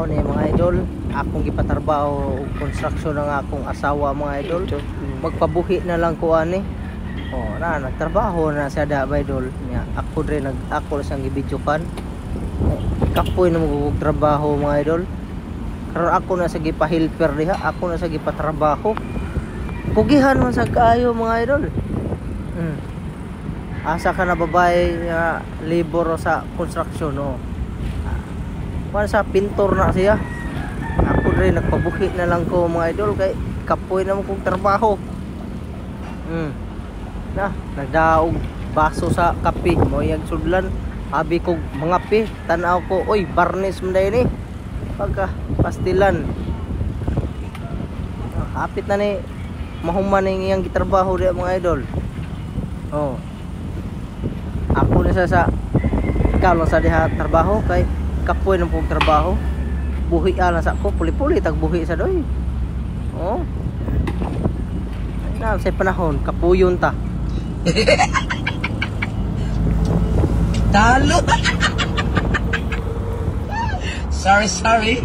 Mao ni, mga idol, akong gipatrabaho og construction ng akong asawa, mga idol. Magpabuhi na lang ko ani. Oh, na nagtrabaho na siya da ba, idol. Nya ako dre nag ako siyang gibidyokan. Eh, kapoy na mo og trabaho, mga idol. Karon ako na sa gipa-helper diha, ako na sa gipatrabaho. Pugihan man sa kaayo, mga idol. Asa ka na babae nga labor sa construction, no? Kuan sa pintor na siya. Ako dre nagpabuhi na lang ko, mga idol, kay kapoy na mo kong trabaho. Na, nagdaog baso sa kape mo iyang sudlan. Abi kog mga pe, tan-aw ko, oy, barnis man day ni. Pagka pastilan. Ah, hapit na ni mahuman ni iyang gitrabaho diha, mga idol. Oh. Ako na sa ikaw lang sa diha trabaho kay kapoy ng pong trabaho. Buhi lang sa ko, puli-puli tag buhi sa doy. Oh. Ay na sa panahon, kapuyon ta. Talo. Sorry, sorry.